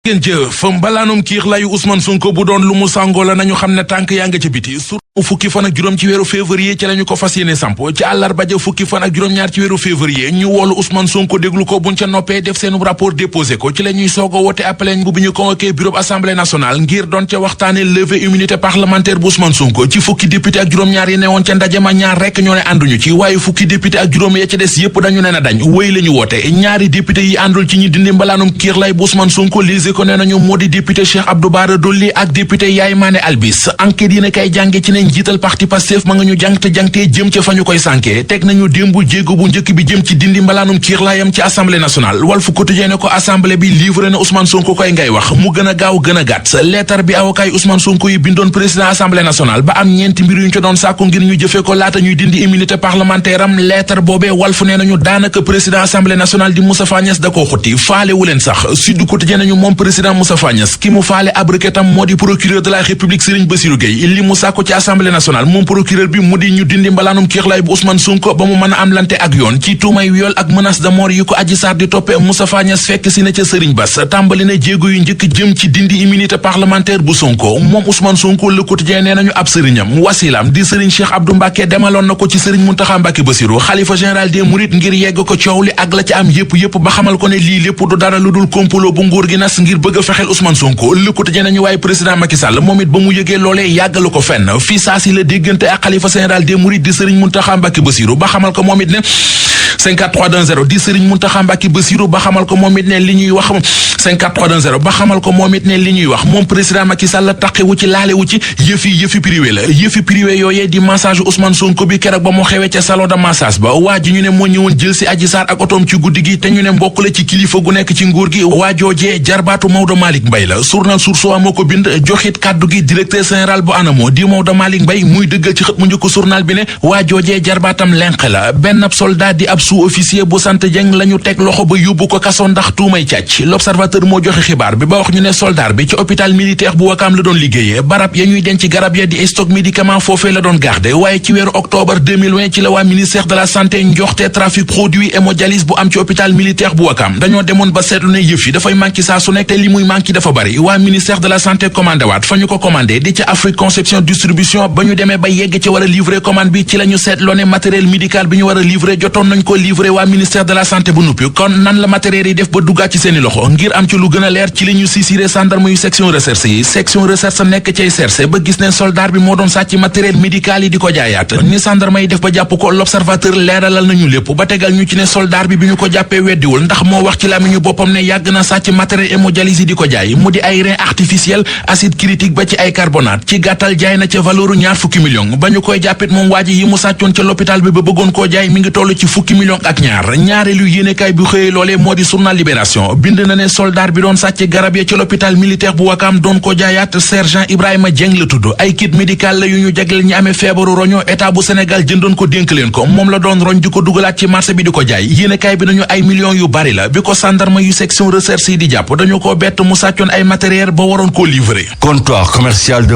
ngeen jëf mbalaanum kiir layu Ousmane Sonko bu doon lu mu sàngoo la nañu xam ne tànk yaa nga ca biti fukki fan ak juróom ci weeru février ci lañu ko fas yéene samp ci àllarba ja fukki fan ak juróom-ñaar ci weeru février ñu woolu Ousmane Sonko déglu ko buñ ca noppee def seen rapport déposé ko ci la ñuy soog a wote appelé bu ñu convoqué bureau assemblée nationale ngir doon ca waxtaane levée immunité parlementaire bu Ousmane Sonko ci fukki député ak juróom-ñaar yi newoon ca ndaje ma ñaar rekk ñoo ne ànduñu ci waaye fukki député ak juróom ya ca des yépp dañu ne na dañ wéy la ñu woote ñaari député yi àndul ci ñi dindi mbalaanum kiir lay bu Ousmane Sonko lise ko nee nañu moo di député Cheikh Abdou Bara Dolly ak député Yaay Mané Albis enquête yi ne kay jànge ci ne njiital parti Pastef ma nga ñu jàngtee jëm ca fa ñu koy sànke teg nañu démb jéego bu njëkk bi jëm ci dindi mbalaanum kiir laayam ci assemblée nationale Walf Quotidien ne ko assemblée bi livré na Ousmane Sonko koy ngay wax mu gën a gaaw gën a gàtt leetar bi avocat yi Ousmane Sonko yi bindoon président assemblée nationale ba am ñeenti mbir yu ñu ko doon sàkku ngir ñu jëfee ko laata ñuy dindi immunité parlementaire am leetar boobee Walf nee nañu daanaka président assemblée nationale di Moustapha Niasse da koo xutti faale wu leen sax Sud Quotidien nañu moom président Moustapha Niasse ki mu faale abriquetam moo di procureur de la république Serigne Bassirou Gueye li mu sàkku ci assemblée nationale moom procureur bi mu di ñu dindi mbalaanum kiirlaay bu Ousmane Sonko ba mu mën a am lante ak yoon ci tuumay viol ak menace de mort yi ko Adji Sarr di toppe Moustapha Niasse fekk si na ca Serigne Bass tàmbali na jéego yu njëkk jëm ci dindi immunité parlementaire bu Sonko moom Ousmane Sonko Le Quotidien nee nañu ab sëriñam wasilam di Serigne Cheikh Abdou Mbacké demaloon na ko ci Serigne Mountakha Mbacké Bassirou xalifa général des Mourides ngir yegg ko coow li ak la ca am yépp ba xamal ko ne lii lépp du dara lu dul complot bu nguur gi nas ngir bëgg a fexeel Ousmane Sonko Le Quotidien nañu waaye président Macky Sall moom it ba mu yëgee loolee yàggalu ko fenn fii saa si la déggante ak xalifa général des Mourides di Serigne Mountakha Mbacké Bassirou ba xamal ko moom it ne 5310 di Serigne Mountakha Mbacké Bassirou ba xamal ko moom it ne li ñuy wax 5310 ba xamal ko moom it ne li ñuy wax moom président Macky Sall taqewu ci laalewu ci yëfi privé la yëfi privé yooyee di massage Ousmane Sonko bi keroog ba mu xewee ca salon de massage ba waa ji ñu ne moo ñëwoon jël si Adji Sarr ak otoom ci guddi gi te ñu ne mbokk la ci kilifa gu nekk ci nguur gi waa joojee jarbaatu Maodo Malick Mbaye la journal Source A moo ko bind joxit kàddu gi directeur général bu ANAMO di Maodo Malick Mbaye muy dëggal ci xët mu njëkk journal bi ne waa joojee jarbaatam lenq la benn ab soldat di ab sous-officier bu sant Dieng la ñu teg loxo ba yóbbu ko kaso ndax tuumay càcc l'observateur moo joxe xibaar bi ba wax ñu ne soldat bi ci hôpital militaire bu Wakaam la doon liggéeyee barab ya ñuy denc garab ya di stock médicament foofee la doon garder waaye ci weeru octobre 2020 ci la waa ministère de la santé njoxte trafic produit hémodialyse bu am ci hôpital militaire bu Wakaam dañoo demoon ba seetlu ne yëf yi dafay manqué saa su nekk te li muy manqué dafa bari waa ministère de la santé commandé waat fa ñu ko commandé di ca Afrique conception distribution ba ñu demee ba yegg ci war a livrer commande bi ci la ñu seetloo ne matériel médical bi ñu war a livrer jotoon nañ ko livrer waa ministère de la santé bu nuppi kon nan la matériel yi def ba duggaat ci seeni loxo ngir am ci lu gën a leer ci li ñu sisiré gendarme yu section recherche yi section recherche nekk cay cherché ba gis ne soldat bi moo doon sàcc matériel médical yi di ko jaayaat ni gendarme yi def ba jàpp ko l'observateur leeralal nañu lépp ba tegal ñu ci ne soldat bi ñu ko jàppee weddiwul ndax moo wax ci làmmiñu boppam ne yàgg na sàcc matériel hémodialyse yi di ko jaay mu di ay rein artificiel acide critique ba ci ay carbonate ci gàttal jaay na ca valeuru ñaar fukki million ba ñu koy jàppit moom waa ji yi mu sàccoon ca l'hôpital bi ba bëggoon koo jaay mi ngi toll ci fukki million ak ñaareelu yéenekaay bi xëyee loolee moo di journal Libération bind na ne soldat bi doon sàcc garab ya ci l'hôpital militaire bu Wakaam doon ko jaayaat sergent Ibrahima Dieng la tudd ay kit médical la yu ñu jagleel ñi amee feebaru roño état bu Sénégal jëndoon ko dénk leen ko moom la doon roñ di ko dugalaat ci marché bi di ko jaay yéenekaay bi nañu ay millions yu bari la bi ko gendarme yu section recherche yi di jàpp dañu ko bett mu sàccoon ay matériel ba waroon koo livrer. Comptoir commercial de